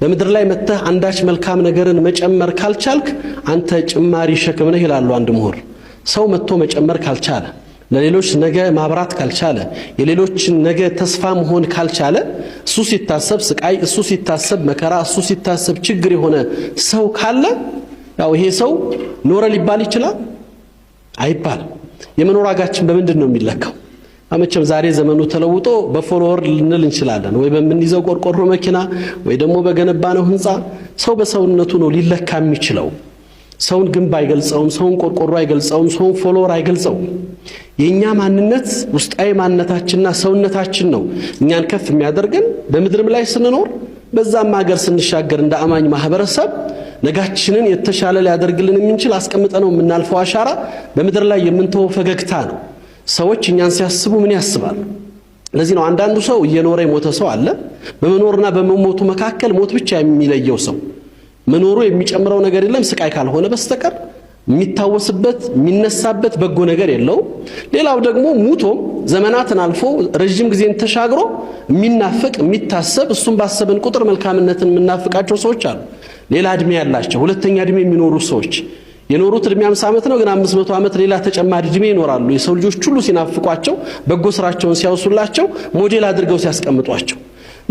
በምድር ላይ መጥተህ አንዳች መልካም ነገርን መጨመር ካልቻልክ አንተ ጭማሪ ሸክም ነህ ይላሉ አንድ ምሁር። ሰው መጥቶ መጨመር ካልቻለ፣ ለሌሎች ነገ ማብራት ካልቻለ፣ የሌሎችን ነገ ተስፋ መሆን ካልቻለ፣ እሱ ሲታሰብ ስቃይ፣ እሱ ሲታሰብ መከራ፣ እሱ ሲታሰብ ችግር የሆነ ሰው ካለ ያው ይሄ ሰው ኖረ ሊባል ይችላል? አይባልም። የመኖር ዋጋችን በምንድን ነው የሚለካው? መቼም ዛሬ ዘመኑ ተለውጦ በ follower ልንል እንችላለን፣ ወይ በምንይዘው ቆርቆሮ መኪና፣ ወይ ደግሞ በገነባነው ህንፃ። ሰው በሰውነቱ ነው ሊለካ የሚችለው። ሰውን ግንብ አይገልጸውም፣ ሰውን ቆርቆሮ አይገልጸውም፣ ሰውን follower አይገልጸውም። የእኛ ማንነት ውስጣዊ ማንነታችንና ሰውነታችን ነው እኛን ከፍ የሚያደርገን። በምድርም ላይ ስንኖር በዛም ሀገር ስንሻገር እንደ አማኝ ማህበረሰብ ነጋችንን የተሻለ ሊያደርግልን የምንችል አስቀምጠነው የምናልፈው አሻራ በምድር ላይ የምንተወው ፈገግታ ነው። ሰዎች እኛን ሲያስቡ ምን ያስባሉ? ለዚህ ነው አንዳንዱ ሰው እየኖረ የሞተ ሰው አለ። በመኖርና በመሞቱ መካከል ሞት ብቻ የሚለየው ሰው፣ መኖሩ የሚጨምረው ነገር የለም ስቃይ ካልሆነ በስተቀር፣ የሚታወስበት የሚነሳበት በጎ ነገር የለውም። ሌላው ደግሞ ሙቶም ዘመናትን አልፎ ረዥም ጊዜን ተሻግሮ የሚናፍቅ፣ የሚታሰብ፣ እሱም ባሰብን ቁጥር መልካምነትን የምናፍቃቸው ሰዎች አሉ። ሌላ እድሜ ያላቸው፣ ሁለተኛ እድሜ የሚኖሩ ሰዎች፣ የኖሩት እድሜ 50 ዓመት ነው፣ ግን 500 ዓመት ሌላ ተጨማሪ እድሜ ይኖራሉ። የሰው ልጆች ሁሉ ሲናፍቋቸው፣ በጎ ስራቸውን ሲያወሱላቸው፣ ሞዴል አድርገው ሲያስቀምጧቸው።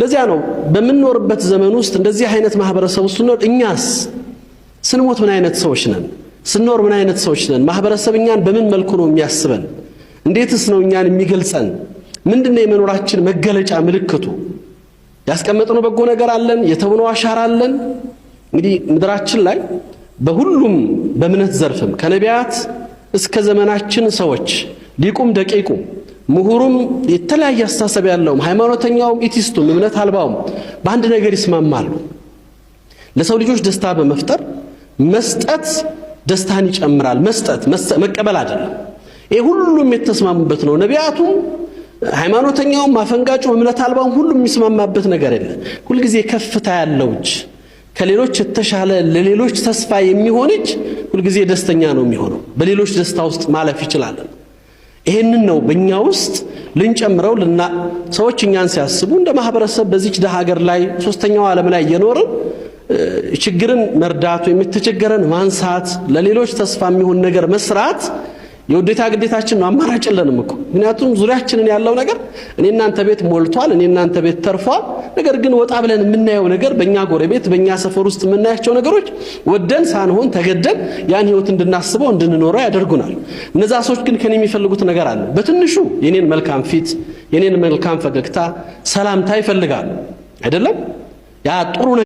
ለዚያ ነው በምንኖርበት ዘመን ውስጥ እንደዚህ አይነት ማህበረሰብ ውስጥ ስንኖር እኛስ ስንሞት ምን አይነት ሰዎች ነን? ስንኖር ምን አይነት ሰዎች ነን? ማህበረሰብ እኛን በምን መልኩ ነው የሚያስበን? እንዴትስ ነው እኛን የሚገልጸን? ምንድነው የመኖራችን መገለጫ ምልክቱ? ያስቀመጥነው በጎ ነገር አለን? የተውነው አሻራ አለን? እንግዲህ ምድራችን ላይ በሁሉም በእምነት ዘርፍም ከነቢያት እስከ ዘመናችን ሰዎች፣ ሊቁም ደቂቁም፣ ምሁሩም፣ የተለያየ አስተሳሰብ ያለውም፣ ሃይማኖተኛውም፣ atheist ኡም፣ እምነት አልባውም በአንድ ነገር ይስማማሉ። ለሰው ልጆች ደስታ በመፍጠር፣ መስጠት ደስታን ይጨምራል። መስጠት፣ መቀበል አይደለም። ይሄ ሁሉም የተስማሙበት ነው። ነቢያቱም፣ ሃይማኖተኛውም፣ አፈንጋጩም፣ እምነት አልባውም ሁሉም የሚስማማበት ነገር የለ። ሁልጊዜ ከፍታ ያለው እጅ፣ ከሌሎች የተሻለ፣ ለሌሎች ተስፋ የሚሆን እጅ ሁልጊዜ ደስተኛ ነው የሚሆነው። በሌሎች ደስታ ውስጥ ማለፍ ይችላል። ይሄንን ነው በእኛ ውስጥ ልንጨምረው ልና ሰዎች እኛን ሲያስቡ እንደ ማህበረሰብ በዚች ደሃ ሀገር ላይ፣ ሶስተኛው ዓለም ላይ እየኖርን ችግርን መርዳት ወይም የተቸገረን ማንሳት፣ ለሌሎች ተስፋ የሚሆን ነገር መስራት የውዴታ ግዴታችን ነው። አማራጭ የለንም እኮ። ምክንያቱም ዙሪያችንን ያለው ነገር እኔ እናንተ ቤት ሞልቷል፣ እኔ እናንተ ቤት ተርፏል። ነገር ግን ወጣ ብለን የምናየው ነገር፣ በእኛ ጎረቤት፣ በእኛ ሰፈር ውስጥ የምናያቸው ነገሮች ወደን ሳንሆን ተገደን ያን ህይወት እንድናስበው፣ እንድንኖረው ያደርጉናል። እነዛ ሰዎች ግን ከኔ የሚፈልጉት ነገር አለ። በትንሹ የኔን መልካም ፊት፣ የኔን መልካም ፈገግታ፣ ሰላምታ ይፈልጋሉ። አይደለም? ያ ጥሩ